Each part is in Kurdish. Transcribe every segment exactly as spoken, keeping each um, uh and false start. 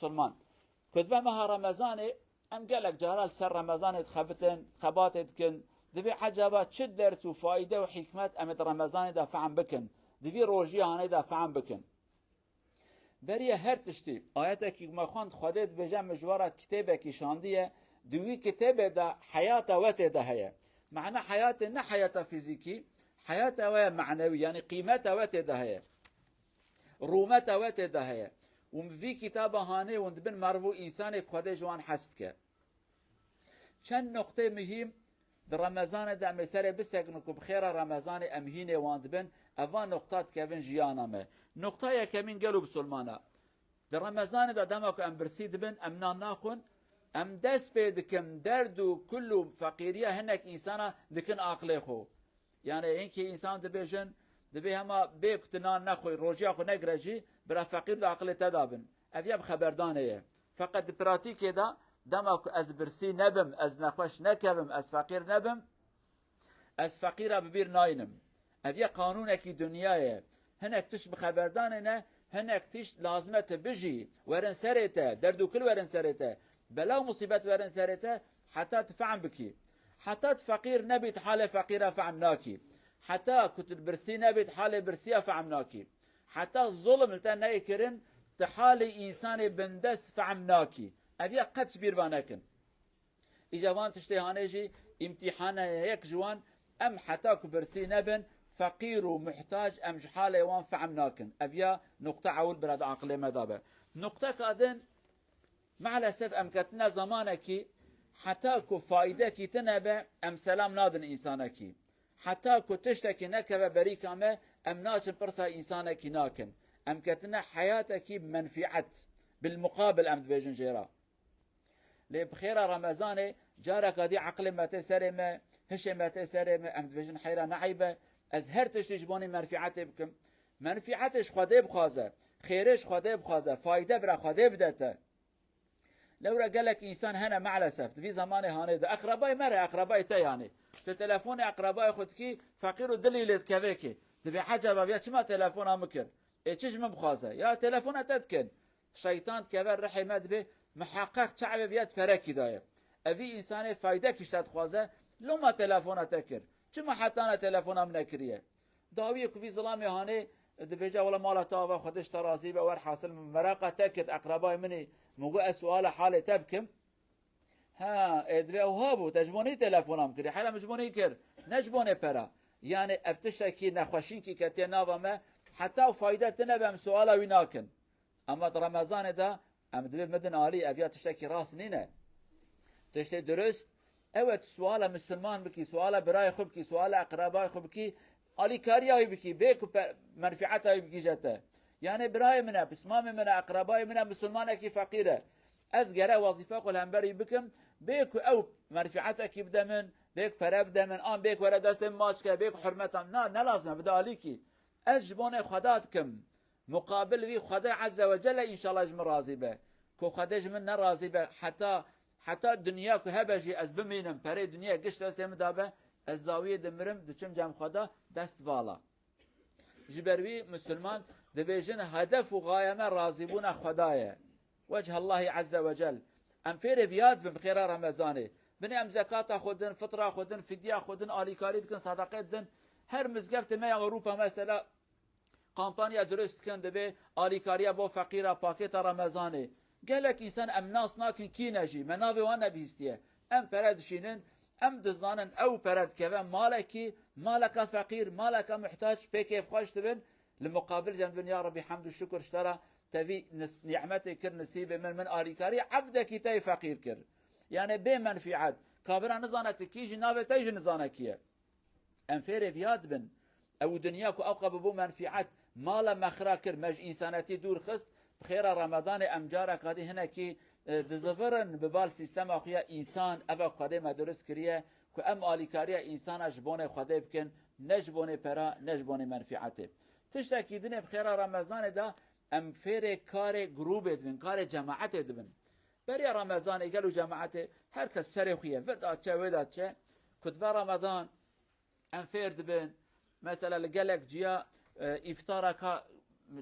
Musulman. Ku dibe meha Remezanê, em gelek cara li ser Remezanê dixebitin, xebatê dikin. Dibê ecaba çi ders û fayde û hikmet em ê di Remezanê de fehm bikin. Di vî rojiya hanê de fehm bikin. Beriya her tiştî, ayetekî ku me xwend, Xwedê dibêje, min ji we re kitêbekî şandiye, di wî kitêbê de heyata we tê de heye. Mehna heyatê ne heyata fîzîkî, heyata we ye menewî, yanî qîmeta we tê de heye. Rûmeta we tê de heye. Û vî kitaba hanê hûn dibin merv û însanê ku Xwedê ji wan hez dike. Çend noqtê muhîm di Remezanê de em ê serê bisekinin ku bi xêra Remezanê em hînê wan dibin, ev van noqta dikevin jiyana me. Noqta yekemîn, gelo bisilmana. Di Remezanê de dema ku em birsî dibin, em nan naxwin, em dest pê dikin derd û kul û feqîriya hinek însana dikin aqilê xwe. Yani hinkî însan dibêjin, dibê hema bê ku tu nan nexwî, rojiya xwe negire jî, bira feqîr di aqilê te de bin. Ev ya bi xeberdanê ye. Feqet di pratîkê de, dema ku ez birsî nebim, ez nexweş nekevim, ez feqîr nebim, ez feqîra bi bîr naynim. Ev ya qanûnekî dinya ye. Hinek tişt bi xeberdanê ne, hinek tişt lazim e tu bijî, werin serê te, derd û kil werin serê te, bela û musîbet werin serê te, heta tu fehm bikî. Heta tu feqîr nebî, tu halê feqîra fehm nakî. Heta ku tu birsî nebî, tu halê birsiya fehm nakî. Heta zulm li te neyê kirin, tu halê însanê bindest fehm nakî. Ev ya qet ji bîr va nekin. Îca van tiştê hanê jî îmtîhana ye yek ji wan, em heta ku birsî nebin, feqîr û muhtac, em ji halê wan fehm nakin. Ev ya nuqta ewil bira di aqilê me de be. Nuqteka din, maalesef em ketine zamanekî, heta ku faydekî tune be, em selam nadin însanekî. Heta ku tiştekî nekeve berîka me, em naçin pirsa însanekî nakin. Em ketine heyatekî menfîet, bilmuqabil em dibêjin jê re. Lê bi xêra Remezanê, careka dî eqilê me tê serê me, hişê me tê serê me, em dibêjin heyra ne eyb e, ez her tiştî ji bonê menfîetê bikim. Menfîetê ji Xwedê bixwaze, xêrê ji Xwedê bixwaze, fayde bira Xwedê bide te. Lewra gelek însan hene maalesef, di vî zamanê hanê de, eqrebayê me re, eqrebayê te yanî. Tu telefonê eqrebayê xwe dikî, feqîr û dilî lê dikevê kê. Dibê ecaba viya çima telefona min kir? Ê çi ji min bixwaze? Ya telefona te dikin. Şeytan dikeve rihê me, dibê miheqeq çavê viya di perekî daye. Evî însanê faydekî ji te dixwaze, loma telefona te kir. Çima hetana telefona min nekiriye? Dawiyê ku vî zilamê hanê dibêje, wela mala te ava, Xwedê ji te razî be, werhasil min meraqa te kir, eqrebayê min î, min got ez suala halê te bikim. Ha, ê dibê ew ha bû, te ji bo nî telefona min kirî, hela min ji bo nî kir, ne ji bonê pera. Yani ev tiştekî nexweşînkî ketiye nava me, heta ew fayde tine be em suala wî nakin. Ama di Remezanê de em dibê midin alî, ev ya tiştekî rast nîne. Tiştê dirust, ew e tu suala misilman bikî, suala birayê xwe bikî, suala eqrebayê xwe bikî, alîkariya wî bikî, bê ku pe-, menfîeta wî bigihîje te. Yanê birayê min e, pismamê min e, eqrebayê min e, misilmanekî feqîr e. Ez gere wezîfe xwe li hember wî bikim, bê ku ew menfîetekî bide min, bê ku pere bide min, an bê ku were destê min maç ke, bê ku hurmeta min, na, ne lazim e, bide alîkî. Ez ji bonê Xweda dikim. Muqabil vî Xwedê Ezze ve Celle înşallah ji min razî be. Ku Xwedê ji min nerazî be, heta, heta dinya ku hebe jî ez bimînim, perê dinya giş destê min de be, ez dawiyê dimirim, diçim cem Xweda dest vala. Ji ber wî misilman dibêjin hedef û gaye me razîbûna Xweda ye. Wechallahî Ezze ve Cel. Em fêrê viya dibin bi xêra Remezanê. Binê em zekata xwe din, fitra xwe din, fidya xwe din, alîkarî dikin, sadaqê didin. Her mizgeftê me ya Ewropa mesela, kampanya dirust dikin, dibê alîkariya bo feqîra, pakêta Remezanê. Gelek însan em nas nakin kî ne jî, me navê wan nebihîstiye. Em pere dişînin, em dizanin ew pere dikeve malekî, maleka feqîr, maleka muhtaç, pê kêfxweş dibin. Li muqabil jî em dibin, ya Rebî, hemd û şukir ji te re, te vî nis-, nîmetê kir nisîbê min, min alîkarî ebdekî te yê feqîr kir. Yani bê menfîet. Kabira nizane tu kî jî, navê te jî nizane kî ye. Em fêrê viya dibin. Ew dinya ku ewqa bibû menfîet, mala me xira kir, me ji însanetî dûr xist, bi xêra Remedanê em careka dî hinekî, e, dizivirin bi bal sîstema xwe ya însan, eva ku Xwedê me dirust kiriye, ku em alîkariya însana ji bonê Xwedê bikin, ne ji bonê pera, ne ji bonê menfîetê. Tiştekî dinê bi xêra Remezanê de em fêrê karê grûbê dibin, karê cemaetê dibin. Beriya Remezanê gel û cemaetê her kes bi serê xwe ye, vir da çe, wê da çe, ku dibe Remedan, em fêr dibin. Mesela li gelek ciya, e, îftareka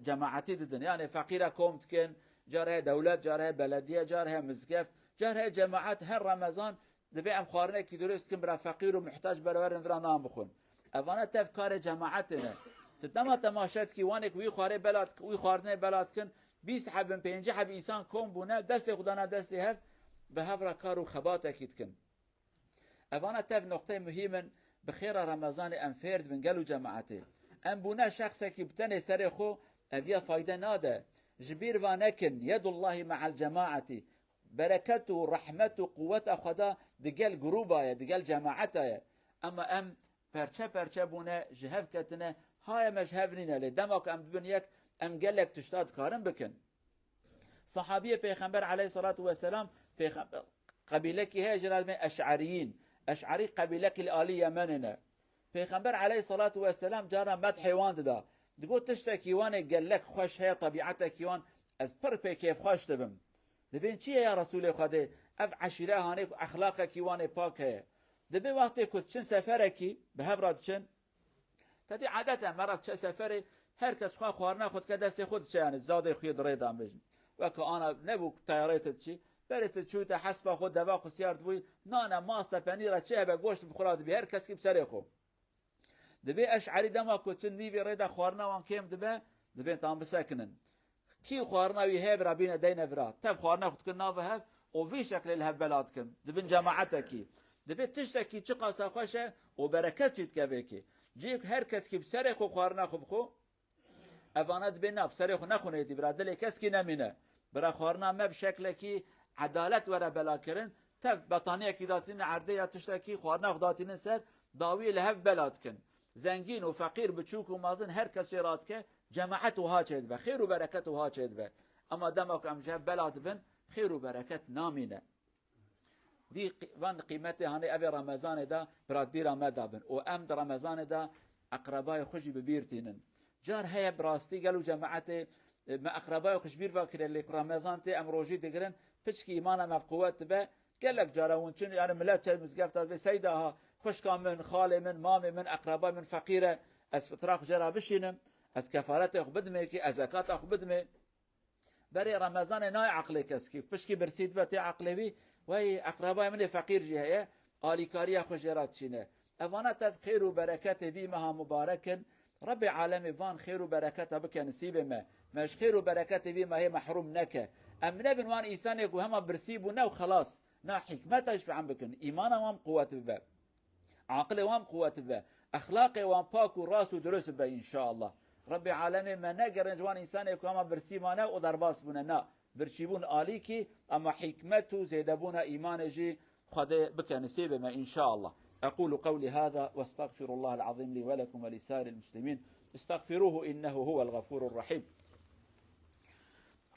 cemaetî didin. Yani feqîra kom dikin, Car heye dewlet, car heye belediye, car heye mizgeft, car heye cemaet her Remezan dibê em xwarinekî dirust dikin bira feqîr û muhtac berewerin vira nan bixwin. Evana tev karê cemaetê ne. Tu dema temaşe dikî wanê ku wî xwarê bela dik-, wî xwarinê bela dikin, bîst heb in, pêncî heb însan kom bûne, destê xwe dana destê hev, bi hev re kar û xebatekî dikin. Evana tev noqteyê muhîm in, bi xêra Remezanê em fêr dibin gel û cemaetê. Em bûne şexsekî bi tenê serê xwe, ev ya fayde nade. Ji bîr va nekin, yedullahî me'el cemaetî. Bereket û rehmet û quweta Xweda di gel grûba ye, di gel cemaeta ye. Ema em perçe perçe bûne, ji hev ketine, haye me ji hev nîne, lê dema ku em dibin yek, em gelek tişta dikarin bikin. Sahabiyê Pêxember aleyhissalatu vesselam, Pêxember, qebîlekî heye jê re dibên Eş'eriyîn. Eş'erî qebîlekî li alî Yemenê ne. Pêxember aleyhissalatu vesselam cara medhê wan dida. Digot tiştekî wan ê gelek xweş heye, tebîetekî wan, ez pir pê kêfxweş dibim. Dibên çi ye ya Resûlê Xwedê? Ev eşîre hanê ku exlaqekî wan ê pak heye. Dibê wextê ku diçin seferekî, bi hev re diçin, Tedî edet e, me re diçe seferê, her kes xwe xwarina xwe dike destê xwe diçe, yanî zadê xwe yê di rê de em bêjin. Weke ana nebû ku teyareyê te diçî, berê te çûyî te hespa xwe, deva xwe siyar dibûyî, nane, mast e, penîr e, çi hebe, goşt bi xwe re dibî, her keskî bi serê xwe. Dibê eş'erî dema ku çin nîvê rê de xwarina wan kêm dibe, dibên tam bisekinin. Kî xwarina wî heye bira bîne deyne vira. Tev xwarina xwe dikin nava hev û vî şeklê li hev bela dikin. Dibin cemaetekî. Dibê tiştekî çiqasa xweş e û bereket jî dike vê kê. Cihê ku her kes kî bi serê xwe xwarina xwe bixwe, evana dibê na bi serê xwe nexwin êdî bira dilê keskî nemîne. Bira xwarina me bi şeklekî edalet were bela kirin. Tev betaniyekî datînin erdê ya tiştekî xwarina xwe datînin ser, dawiyê li hev bela dikin. Zengîn û feqîr, biçûk û mezin her kes jê radike, cemaet wiha çêdibe, xêr û bereket wiha çêdibe. Ema dema ku em ji hev bela dibin, xêr û bereket namîne. Vî qî-, van qîmetê hanê evê Remezanê de bi radbîra me de bin û em di Remezanê de eqrebayê xwe jî bi bîr tînin. Car heye bi rastî gel û cemaetê, e, me eqrebayê xwe ji bîr ve kire, lê ku Remezan tê em rojî digirin, piçkî îmana me bi quwet dibe, gelek cara hûn çin, yani millet çe mizgefta dibê, "Seyda ha, xwişka min, xalê min, mamê min, eqreba min feqîr e, ez fitra xwe jê re bişînim, ez kefaretê xwe bidimê kî, ez zekata xwe bidimê." Berê Remezanê nayê eqlê keskî, pişkî birsî dibe tê eqlê wî, "Wey, eqrebayê min ê feqîr jî heye, alîkariya xwe jê re dişîne." Evana tev xêr û bereketê vî meha mubarek in, Rebbê alemê van xêr û bereketa bike nisîbê me. Me ji xêr û bereketê vî mehê mehrûm neke. Em nebin wan însanê ku hema birsî bûne û xelas. Na hikmeta jî fehm bikin. Îmana wan quwet bibe. Aqilê wan quwet bibe. Exlaqê wan pak û rast û dirust bibe înşallah. Rebbê alemê me negerin ji wan însanê ku hema birsî mane û derbas bûne. Na. Birçîbûn alîkî, ema hikmet û zêdebûna îmanê jî Xwedê bike nisêbê me, înşaallah. أقول قولي هذا وأستغفر الله العظيم لي ولكم ولسائر المسلمين. استغفروه إنه هو الغفور الرحيم.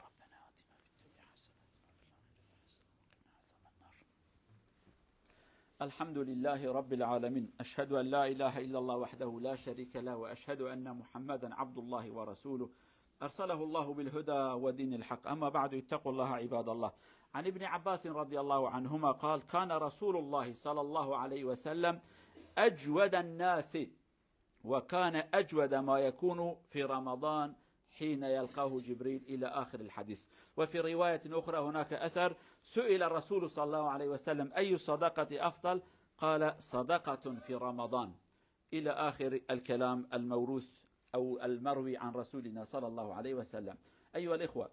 ربنا آتنا في الدنيا حسنة وفي الآخرة حسنة وقنا عذاب النار. الحمد لله رب العالمين. أشهد أن لا إله إلا الله وحده لا شريك له، وأشهد أن محمدا عبد الله ورسوله، أرسله الله بالهدى ودين الحق. أما بعد، اتقوا الله عباد الله. عن ابن عباس رضي الله عنهما قال: كان رسول الله صلى الله عليه وسلم أجود الناس، وكان أجود ما يكون في رمضان حين يلقاه جبريل، إلى آخر الحديث. وفي رواية أخرى هناك أثر: سئل الرسول صلى الله عليه وسلم: أي الصدقة أفضل؟ قال: صدقة في رمضان. إلى آخر الكلام الموروث أو المروي عن رسولنا صلى الله عليه وسلم. أيها الإخوة،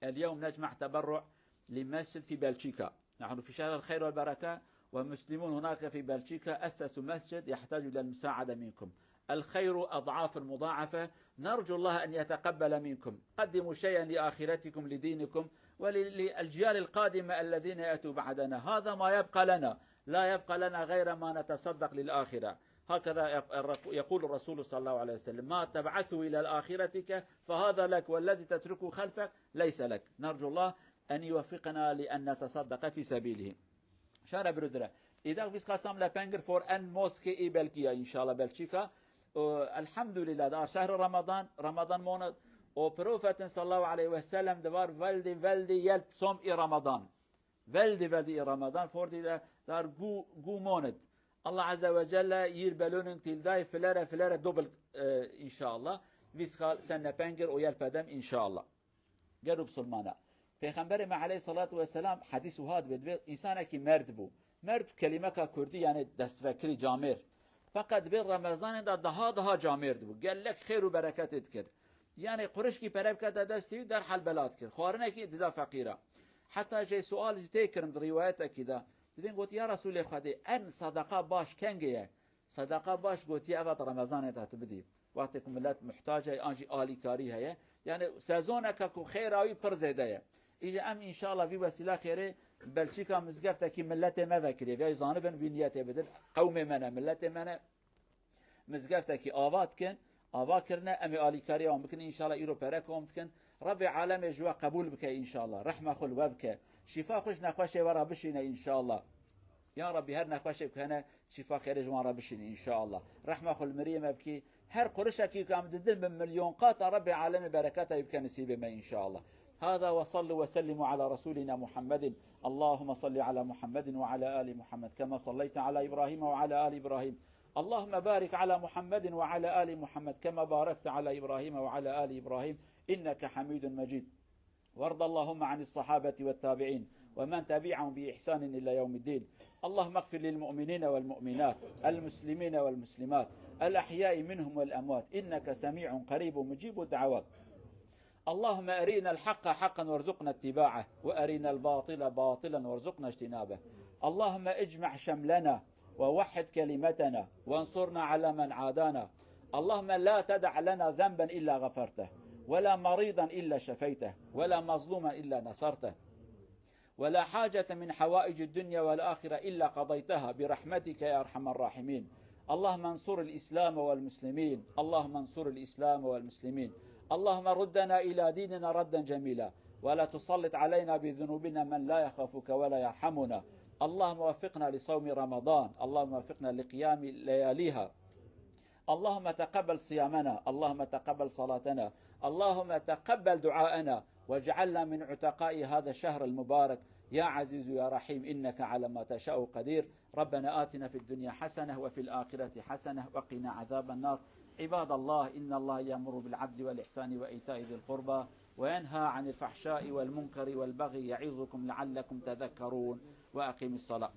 اليوم نجمع تبرع لمسجد في بلجيكا. نحن في شهر الخير والبركة، ومسلمون هناك في بلجيكا أسسوا مسجد يحتاج إلى المساعدة منكم. الخير أضعاف مضاعفة، نرجو الله أن يتقبل منكم. قدموا شيئا لآخرتكم، لدينكم، وللأجيال القادمة الذين يأتوا بعدنا. هذا ما يبقى لنا، لا يبقى لنا غير ما نتصدق للآخرة. هكذا يق-، يقول الرسول صلى الله عليه وسلم: ما تبعثه إلى الآخرة فهذا لك، والذي تتركه خلفك ليس لك. نرجو الله أن يوفقنا لأن نتصدق في سبيله. Şare birudire. Îdak vîst qasam le pengir for en moske î Belgiya, înşallah Belçîka. O, elhamdülillah, dar şehri Ramadan, Ramadan monat. O Profetin sallallahu aleyhi ve sellem de var, veldi, veldi, yelp som i Ramadan. Veldi, veldi i Ramadan, for di de dar gu, gu monat. Allah Azze ve Celle yir belonin tildai filere, filere dobil, e, înşallah. Vîst qal sen ne pengir o yelp edem, înşallah. Gelo bisilmana. Pêxemberê me aleyhissalatu vesselam hedîs wiha dibe, dibe însanekî merd bû. Merd kelimeka kurdî, yani destvekirî, camêr. Feqet dibê Remezanê de daha daha camêr dibû. Gelek xêr û bereketê dikir. Yani qurişkî pere bikete destî wî, derhal bela dikir. Xwarinekî dida feqîra. Heta jê sual jî tê kirin di rîwayetekî de. Dibên got, ya Resûlê Xwedê, en sedeqa baş kengê ye? Sedeqa baş gotiye, eva di Remezanê de tu bidî. Wextê ku millet muhtac e, an jî alîkarî heye. Yani sezoneke ku xêra wî pir zêde ye. Îje em înşallah vî wesîla xêrê Belçîka mizgeftekî milletê me vekiriye. Viyay zanibin wî niyetê bidin. Qewmê me ne, milletê me ne. Mizgeftekî ava dikin. Ava kirine, em ê alîkariya wan bikin. Înşallah îro pere kom dikin. Rebbê alemê ji we qebûl bike înşallah. Rehma xwe li we bike. Şîfa xwe ji nexweşê we re bişîne înşallah. Ya Rabbî, her nexweşê ku hene, şîfa xêrê ji wan re bişînî înşallah. Rehma xwe li miriyê me bikî. Her qurişekî ku em didin bi milyon qata Rabbê alemê bereketa wî bike nisîbê me înşallah. هذا وصلوا وسلموا على رسولنا محمد. اللهم صل على محمد وعلى آل محمد كما صليت على إبراهيم وعلى آل إبراهيم. اللهم بارك على محمد وعلى آل محمد كما باركت على إبراهيم وعلى آل إبراهيم إنك حميد مجيد. وارض اللهم عن الصحابة والتابعين ومن تبعهم بإحسان إلى يوم الدين. اللهم اغفر للمؤمنين والمؤمنات، المسلمين والمسلمات، الأحياء منهم والأموات، إنك سميع قريب مجيب الدعوات. اللهم أرنا الحق حقا وارزقنا اتباعه، وأرنا الباطل باطلا وارزقنا اجتنابه. اللهم اجمع شملنا ووحد كلمتنا وانصرنا على من عادانا. اللهم لا تدع لنا ذنبا إلا غفرته، ولا مريضا إلا شفيته، ولا مظلوما إلا نصرته، ولا حاجة من حوائج الدنيا والآخرة إلا قضيتها برحمتك يا أرحم الراحمين. اللهم انصر الإسلام والمسلمين. اللهم انصر الإسلام والمسلمين. اللهم ردنا إلى ديننا ردا جميلا، ولا تسلط علينا بذنوبنا من لا يخافك ولا يرحمنا. اللهم وفقنا لصوم رمضان. اللهم وفقنا لقيام لياليها. اللهم تقبل صيامنا، اللهم تقبل صلاتنا، اللهم تقبل دعاءنا، واجعلنا من عتقاء هذا الشهر المبارك. يا عزيز يا رحيم، إنك على ما تشاء قدير. ربنا آتنا في الدنيا حسنة وفي الآخرة حسنة وقنا عذاب النار. عباد الله، إن الله يأمر بالعدل والإحسان وإيتاء ذي القربى وينهى عن الفحشاء والمنكر والبغي يعظكم لعلكم تذكرون. وأقم الصلاة.